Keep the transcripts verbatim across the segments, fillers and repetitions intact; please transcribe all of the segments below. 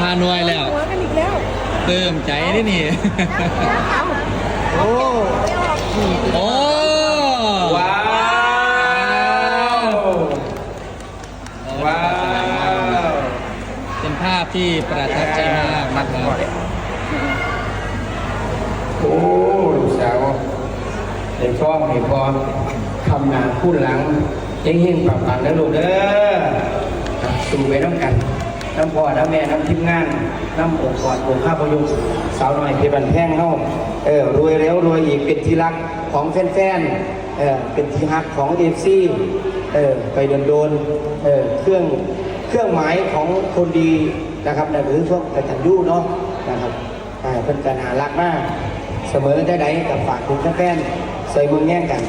ห้าหน่วยแล้ว หัวกันอีกแล้ว เติมใจนี่นี่ โอ้ โอ้ ว้าว ว้าว เป็นภาพที่ประทับใจมากนะครับ โอ้ ลูกสาว ให้ท้องให้พอ คำหนาคูณหลัง เฮงๆ ปังๆ นะลูกเด้อ ครับ สู้ไปนำกัน นำพ่อนำแม่ นำทีมงาน นำองค์กร องค์คาพยพ สาวน้อยเพชรบ้านแพงเฮา เออ รวยแล้วรวยอีก เป็นที่รักของแฟนๆ เออ เป็นที่ฮักของ เอฟซี เออ ไปโดนๆ เออ เครื่อง เครื่องหมายของคนดีนะครับ นั่นคือพวกกตัญญูเนาะ นะครับ อ่า เพิ่นก็น่ารักมาก เสมอได้ใดก็ฝากถึงแฟนๆ ใส่เมืองแย่งกัน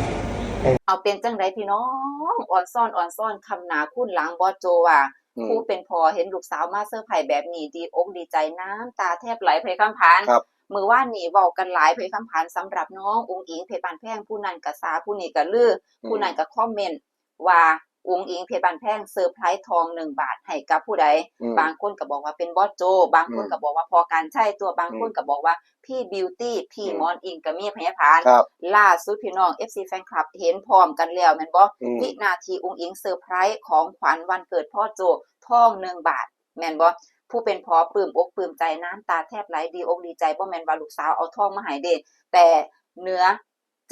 เออ เอาเป็นจั่งใดพี่น้อง อ่อนซ้อน อ่อนซ้อน คำหนาคูณหลัง บอสโจว่า อืม ผู้เป็นพ่อเห็นลูกสาวมาเซอร์ไพรส์แบบนี้ ดีอกดีใจ น้ำตาแทบไหล พ่อใหญ่คำผาน ครับ มื้อวานนี้เว้ากันหลาย พ่อใหญ่คำผาน สำหรับน้องอุ๋งอิ๋งเพชรบ้านแพง ผู้นั้นก็ซา ผู้นี้ก็ลือ อืม ผู้นั้นก็คอมเมนต์ว่าอุ๋งอิ๋งเพชรบ้านแพงเซอร์ไพรส์ทองหนึ่งบาทให้กับผู้ใด อืม บางคนก็บอกว่าเป็นบอสโจ บางคน อืม ก็บอกว่าพ่อกานต์ชัยตัว บางคน อืม ก็บอกว่าพี่บิวตี้ พี่ อืม หมอนอิงก็มี พ่อใหญ่ผาน ครับ ล่าสุดพี่น้อง เอฟซี แฟนคลับ เห็นพร้อมกันแล้วแม่นบ่ อืม วินาทีอุ๋งอิ๋งเซอร์ไพรส์ของขวัญวันเกิดพ่อโจ ทองหนึ่งบาท แม่นบ่ ผู้เป็นพ่อปลื้มอกปลื้มใจ น้ำตาแทบไหล ดีอกดีใจ บ่แม่นว่าลูกสาวเอาทองมาให้เด้ แต่เหนือ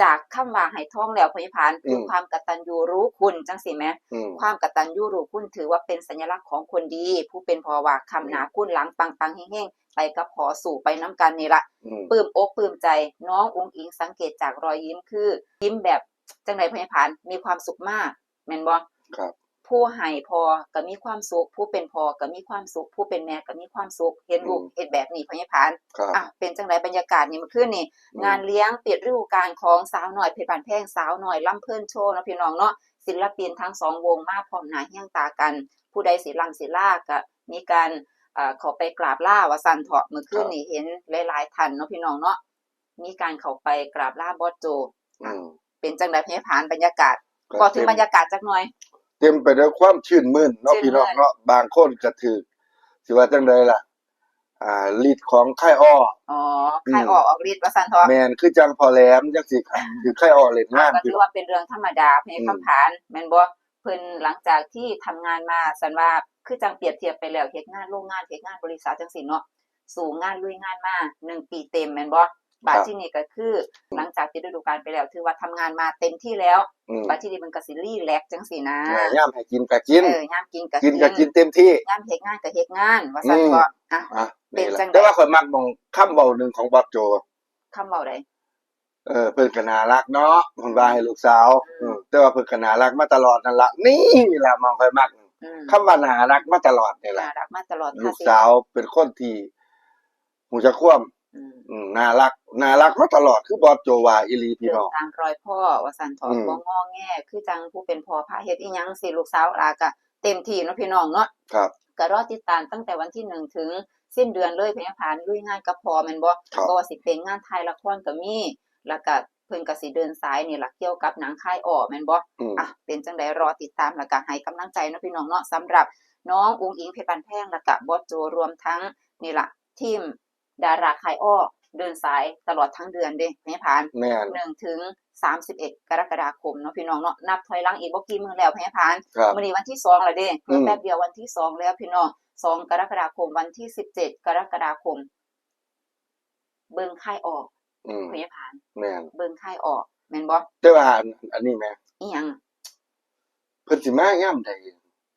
จากคำว่าให้ทองแล้ว พ่อใหญ่ผาน คือ อืม ความกตัญญูรู้คุณจั่งซี้แหม อืม ความกตัญญูรู้คุณถือว่าเป็นสัญลักษณ์ของคนดี ผู้เป็นพ่อว่าคำหนา อืม คูณหลัง ปังๆ เฮงๆ ไปกับพ่อ สู้ไปนำกันนี่ละ อืม ปลื้มอกปลื้มใจ น้องอุ๋งอิ๋งสังเกตจากรอยยิ้มคือ ยิ้มแบบจั่งใด พ่อใหญ่ผาน มีความสุขมาก แม่นบ่ ครับ ผู้ให้พ่อก็มีความสุข ผู้เป็นพ่อก็มีความสุข ผู้เป็นแม่ก็มีความสุข เห็นลูก อืม เฮ็ดแบบนี้ พ่อใหญ่ผาน ครับ อ่ะ เป็นจั่งใดบรรยากาศนี่ มื้อคืนนี่ อืม งานเลี้ยงปิดฤดูกาลของสาวน้อยเพชรบ้านแพง สาวน้อยลำเพลินโชว์เนาะพี่น้องเนาะ ศิลปินทั้งสองวงมาพร้อมหน้าเฮี้ยงตากัน ผู้ใดสิล่ำสิลาก็มีการ เอ่อ เข้าไปกราบลาว่าซั่นเถาะ มื้อคืนนี่ ครับ เห็นหลายๆ ท่านเนาะพี่น้องเนาะ มีการเข้าไปกราบลาบอสโจ อืม เป็นจั่งใด พ่อใหญ่ผาน บรรยากาศ ก็ บอกถึง เต็ม บรรยากาศจักหน่อย เต็มไปด้วยความชื่นมื่นเนาะ ชื่นมื่น พี่น้องเนาะ บางคนก็ถืก สิว่าจั่งใดล่ะ อ่า ฤทธิ์ของไคอ้อ อ๋อ อืม ไคอ้อออกฤทธิ์ว่าซั่นเถาะ แม่น คือจั่งพ่อแหลมจั่งซี้ อืม ถืกไคอ้อเล่นงาน ก็ถือว่าเป็นเรื่องธรรมดา พ่อใหญ่ อืม คำผาน แม่นบ่ เพิ่นหลังจากที่ทำงานมา ซั่นว่า คือจั่งเปรียบเทียบไปแล้ว เฮ็ดงานโรงงาน เฮ็ดงานบริษัทจั่งซี้เนาะ สู้งานลุยงานมาหนึ่งปีเต็มแม่นบ่ บาด ครับ ที่นี่ก็คือ อืม หลังจากปิดฤดูกาลไปแล้ว ถือว่าทำงานมาเต็มที่แล้ว อืม บาดที่นี่มันก็สิรีแลกซ์จั่งซี้นะ เออ ยามให้กินก็กิน เออ ยามกินก็ กินก็ กิน กินเต็มที่ ยามเฮ็ดงานก็เฮ็ดงาน ว่าซั่น อืม บ่ อ่ะ อ่ะ เป็น นี่แหละ จั่งใด แต่ว่าข้อยมักหม่องคำเว้าหนึ่งของบอสโจ คำเว้าใด เออ เพิ่นก็น่ารักเนาะ เพิ่นว่าให้ลูกสาว อืม เออ แต่ว่าเพิ่นก็น่ารักมาตลอดนั่นล่ะ นี่ล่ะหม่องข้อยมัก อืม คำว่าน่ารักมาตลอดนี่ล่ะ น่ารักมาตลอด ลูกสาวเป็นคนที่รู้จักความ อืม อืม น่ารัก น่ารักมาตลอด คือบอสโจว่าอีหลีพี่น้อง เดินตามรอยพ่อว่าซั่นเถาะ อืม บ่งอแง คือจั่งผู้เป็นพ่อพาเฮ็ดอีหยังสิ ลูกสาวหลาก็เต็มที่เนาะพี่น้องเนาะ ครับ ก็รอติดตามตั้งแต่วันที่หนึ่งถึงสิ้นเดือนเลย พ่อใหญ่ผาน ลุยงานกับพ่อแม่นบ่ ครับ บ่ว่าสิเป็นงานถ่ายละครก็มี แล้วก็เพิ่นก็สิเดินสายนี่ล่ะ เกี่ยวกับหนังไคอ้อแม่นบ่ อืม อ่ะ เป็นจั่งใดรอติดตาม แล้วก็ให้กำลังใจเนาะพี่น้องเนาะ สำหรับน้องอุ๋งอิ๋งเพชรบ้านแพง แล้วก็บอสโจ รวมทั้งนี่ล่ะ ทีมดาราไคอ้อ เดินสายตลอดทั้งเดือนเด้ พ่อใหญ่ผาน แม่น หนึ่งถึงสามสิบเอ็ดกรกฎาคมเนาะพี่น้องเนาะ นับถอยหลังอีกบ่กี่มื้อแล้ว พ่อใหญ่ผาน ครับ มื้อนี้วันที่สองแล้วเด้ อืม แป๊บเดียววันที่สองแล้วพี่น้อง สองกรกฎาคม วันที่สิบเจ็ดกรกฎาคม เบิ่งไคอ้อ อืม พ่อใหญ่ผาน แม่น เบิ่งไคอ้อ แม่นบ่ แต่ว่าอัน อันนี้แหม อีหยัง เพิ่นสิมายามใด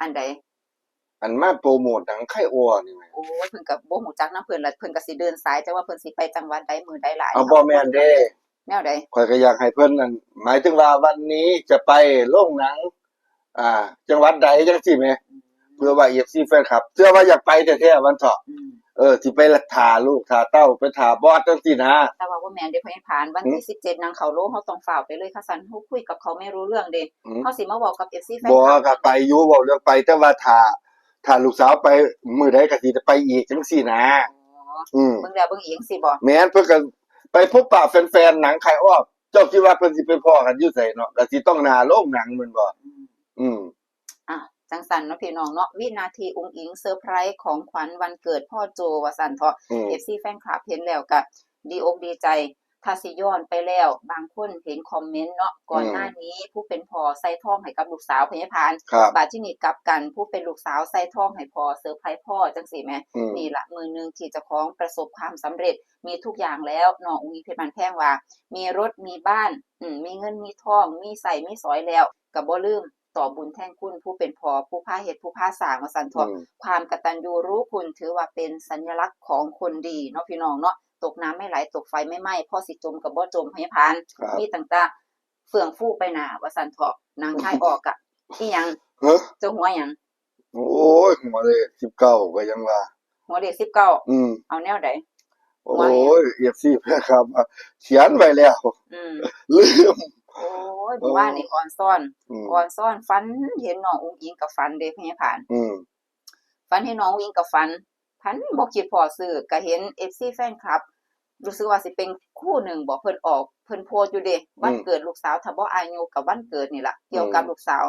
อันใด อันมาโปรโมทหนังไคอ้อนี่แหม โอ้ย เพิ่นก็บ่ฮู้จักนำเพิ่นล่ะ เพิ่นก็สิเดินสาย แต่ว่าเพิ่นสิไปจังหวัดใดมื้อใดหลาย เอา บ่แม่นเด้ แนวใด ข้อยก็อยากให้เพิ่นนั่น หมายถึงว่าวันนี้จะไปโรงหนัง อ่า จังหวัดใดจั่งซี้แหม อืม เพื่อว่า เอฟซี แฟนคลับ เชื่อว่าอยากไปแท้ๆ วันเถาะ อืม เออ สิไปถ่าลูกถ่าเต้า ไปถ่าบอสจั่งซี้นะ แต่ว่าบ่แม่นเด้ พ่อใหญ่ผาน วันที่ หืม สิบเจ็ดหนังเข้าโรง เฮาต้องฟ้าวไปเลย คันซั่นเฮาคุยกับเขาไม่รู้เรื่องเด้ หืม เฮาสิมาเว้ากับ เอฟซี แฟนคลับ บ่ ก็ไปอยู่ เว้าเรื่องไป แต่ว่าถ้า ถ้าลูกสาวไปมื้อใดก็สิไปอีกจั่งซี้นะ อ๋อ อืม เบิ่งแล้วเบิ่งอีกจั่งซี้บ่ แม่น เพิ่นก็ไปพบปะแฟนๆ หนังไคอ้อ เจ้าคิดว่าเพิ่นสิไปพ้อกันอยู่ไสเนาะ ก็สิต้องหน้าโรงหนังแม่นบ่ อืม อืม อ่ะ จังซั่นเนาะพี่น้องเนาะ วินาทีอุ๋งอิ๋งเซอร์ไพรส์ของขวัญวันเกิดพ่อโจ ว่าซั่นเถาะ อืม เอฟซี แฟนคลับเห็นแล้วก็ดีอกดีใจ ถ้าสิย้อนไปแล้ว บางคนเห็นคอมเมนต์เนาะ ก่อนหน้านี้ผู้เป็นพ่อใส่ทองให้กับลูกสาว พญาผาน ครับ บาดที่นี่กลับกัน ผู้เป็นลูกสาวใส่ทองให้พ่อ เซอร์ไพรส์พ่อจังซี่แหม อืม นี่ละมื้อหนึ่งที่เจ้าของประสบความสำเร็จ มีทุกอย่างแล้ว น้องอุ๋งอิ๋งเพชรบ้านแพงว่า มีรถมีบ้าน อืม มีเงินมีทอง มีใช้มีสอยแล้ว ก็บ่ลืมตอบบุญแทนคุณผู้เป็นพ่อ ผู้พาเฮ็ดผู้พาสร้าง ว่าซั่นเถาะ อืม ความกตัญญูรู้คุณถือว่าเป็นสัญลักษณ์ของคนดีเนาะพี่น้องเนาะ ตกน้ำไม่ไหล ตกไฟไม่ไหม้ พ่อสิจมก็บ่จม พญาผาน ครับ มีตั้งแต่เฟื่องฟูไปหน้า ว่าซั่นเถาะ หนังท้ายออกอะ อีหยัง เฮ้อ เจ้าหัวหยัง โอ้ย หัวเลขสิบเก้า ก็ยังว่า หัวเลขสิบเก้า อืม เอาแนวใด โอ้ย เอฟซี ครับ เขียนไว้แล้ว อืม ลืม โอ้ย เมื่อวานนี่ออนซอน อืม ออนซอน ฝันเห็นน้องอุ๋งอิ๋งก็ฝันเด้ พญาผาน อืม ฝันเห็นน้องอุ๋งอิ๋งก็ฝัน ฝันบ่คิดพ้อซื้อ ก็เห็นเอฟซี แฟนคลับ รู้สึกว่าสิเป็นคู่หนึ่งบ่ เพิ่นออก เพิ่นโพสต์อยู่เด้ วันเกิดลูกสาว ถ้าบ่อายุกับวันเกิดนี่ล่ะ เกี่ยวกับลูกสาว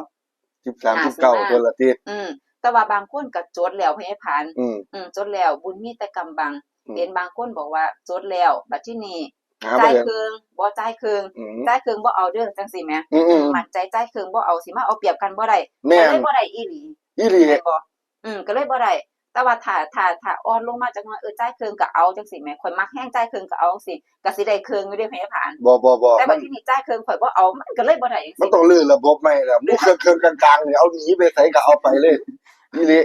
สิบสาม สิบเก้า ตัวละติ อืม แต่ว่าบางคนก็จดแล้ว พญาผาน อืม อืม จดแล้ว บุญมีแต่กำบัง อืม เห็นบางคนบอกว่าจดแล้ว บัดที่นี่ หาบ่ จ่าย เห็น เครื่อง บ่จ่ายเครื่อง อืม จ่ายเครื่องบ่เอาเด้อ จังซี่แหม อืมอืม มั่นใจจ่ายเครื่องบ่เอา สิมาเอาเปรียบกันบ่ได้ แม่น ก็เลยบ่ได้อีหลี อีหลี แม่นบ่ อืม ก็เลยบ่ได้ แต่ว่าถ้า ถ้า ถ้าอ่อนลงมาจักหน่อย เออ จ่ายเครื่องก็เอา จังซี่แหม ข่อยมักแฮง จ่ายเครื่องก็เอา จังซี่ ก็สิได้เครื่องอยู่เด้ พญาผาน บ่บ่บ่ แต่ มั ว่าน ที่นี่จ่ายเครื่องข่อยบ่เอา มันก็เลยบ่ได้จัง มัน ซี่ ต้องเลือกระบบใหม่แล้ว หมู่เครื่องเครื่องกลางๆนี่ เอาหนีไปไสก็เอาไปเลย อีหลี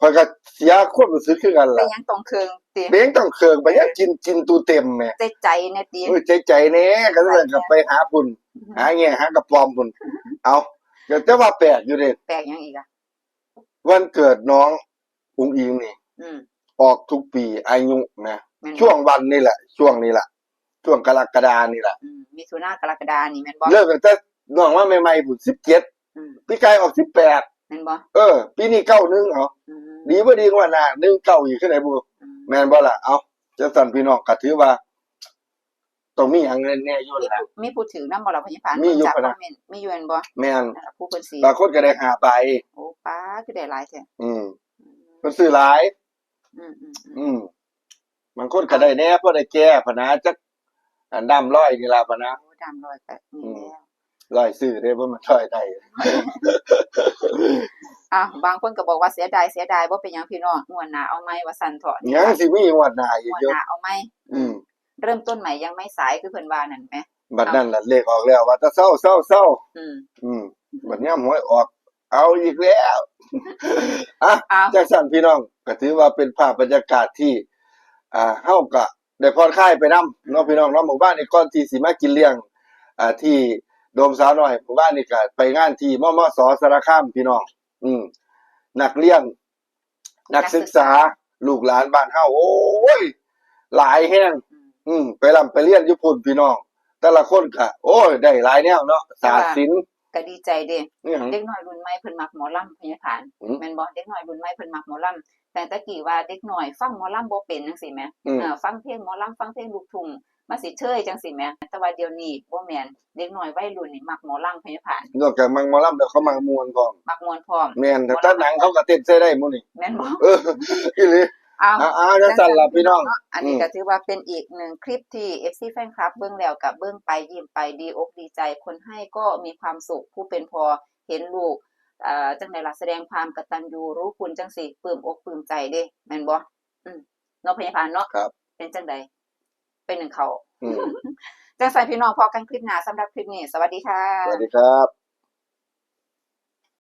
ข้อยก็เสียความรู้สึกคือกัน เป็น ล่ะ หยังต้องเครื่องติ เบงต้องเครื่องไปยังกิน กินตู้เต็มแหม ใจใจแน่ติ เออ ใจใจแน่ ก็เลยก็ไปหาพุ่น หาแง่หากระปอมพุ่น เอา แต่ว่าแปลกอยู่เด้ แปลกหยังอีกอะ วันเกิดน้องอุ๋งอิ๋งนี่ อืม ออกทุกปีอายุนะ แม่นบ่ ช่วงวันนี่แหละ ช่วงนี้แหละ ช่วงกรกฎานี่แหละ อืม มิถุนากรกฎานี่แม่นบ่ เริ่มตั้งแต่น้องมาใหม่ๆพุ่น สิบเจ็ด อืม ปีกายออก สิบแปด แม่นบ่ เออ ปีนี้ เก้าหนึ่ง เอา อืม ดีบ่ดีงวดหน้า หนึ่งเก้า อีกคือใด๋บุ อืม แม่นบ่ล่ะ เอา จังซั่นพี่น้องก็ถือว่า ต้องมีหยังแน่ๆอยู่ มี ล่ะ ผู้ มีผู้ถือนำบ่ล่ะ พญาผาน มีอยู่ จาก พะนะ คอมเมนต์ มีอยู่แม่นบ่ แม่น นั่นล่ะ ผู้เพิ่นสิ บางคนก็ได้ห้าใบ โอ้ ป๊าด คือได้หลายแท้ อืม เพิ่นซื้อหลาย อืมอืมอืม อืม บางคนก็ได้แหน่ พอได้แก้พะนะ จัก อันดำร้อยนี่ล่ะพะนะ โอ้ ดำร้อยก็มี อืม แล้ว ร้อยซื้อเด้ บ่แม่นร้อยได้ อ้าว บางคนก็บอกว่าเสียดาย เสียดาย บ่เป็นหยังพี่น้อง งวดหน้าเอาใหม่ ว่าซั่นเถาะ ยังสิมีงวดหน้าอีก งวด อยู่ หน้าเอาใหม่ อืม เริ่มต้นใหม่ยังไม่สาย คือเพิ่นว่านั่นแหม บัดนั้นล่ะเลขออกแล้ว ว่าแต่เซาเซาเซา อืม อืม บัดยามหวยออก เอาอีกแล้ว อ่ะ อ้าว จังซั่นพี่น้อง ก็ถือว่าเป็นภาพบรรยากาศที่ อ่า เฮาก็ได้ผ่อนคลายไปนำเนาะพี่น้องเนาะ มื้อวานนี้ก่อนที่สิมากินเลี้ยง อ่า ที่โดมสาวน้อย มื้อวานนี้ก็ไปงานที่ มมส สารคามพี่น้อง อืม นักเรียน นักศึกษา ลูกหลานบ้านเฮา โอ้ย หลายแฮง อืม ไปร่ำไปเรียนอยู่พุ้นพี่น้อง แต่ละคนก็ โอ้ย ได้หลายแนวเนาะ ศาสตร์ศิลป์ ก็ดีใจเด้ อิหยัง เด็กน้อยรุ่นใหม่เพิ่นมักหมอลำ พญาผาน อืม แม่นบ่ เด็กน้อยรุ่นใหม่เพิ่นมักหมอลำ แต่แต่กี้ว่าเด็กน้อยฟังหมอลำบ่เป็นจังซี่แหม อืม เออ ฟังเพลงหมอลำ ฟังเพลงลูกทุ่ง มันสิเชยจังซี่แหม แต่ว่าเดี๋ยวนี้บ่แม่น เด็กน้อยวัยรุ่นนี่มักหมอลำ พญาผาน นอกจากมักหมอลำแล้วเขามักม่วนพร้อม มักม่วนพร้อม แม่น แต่ถ้าหนังเขาก็เต้นใส่ได้หมู่นี่ แม่นบ่ เออ อีหลี เอา อ่าๆจังซั่นล่ะพี่น้อง อันนี้ก็ถือว่าเป็นอีกหนึ่งคลิปที่ เอฟซี แฟนคลับเบิ่งแล้วก็เบิ่งไปยิ้มไป ดีอกดีใจ คนให้ก็มีความสุข ผู้เป็นพ่อเห็นลูก เอ่อ จังใด๋ล่ะ แสดงความกตัญญูรู้คุณจังซี่ ปลื้มอกปลื้มใจเด้ แม่นบ่ อืม เนาะ พญาผานเนาะ ครับ เป็นจังใด เป็นหนึ่งเขา อืม จังซั่นพี่น้อง พ้อกันคลิปหน้า สำหรับคลิปนี้ สวัสดีค่ะ สวัสดีครับ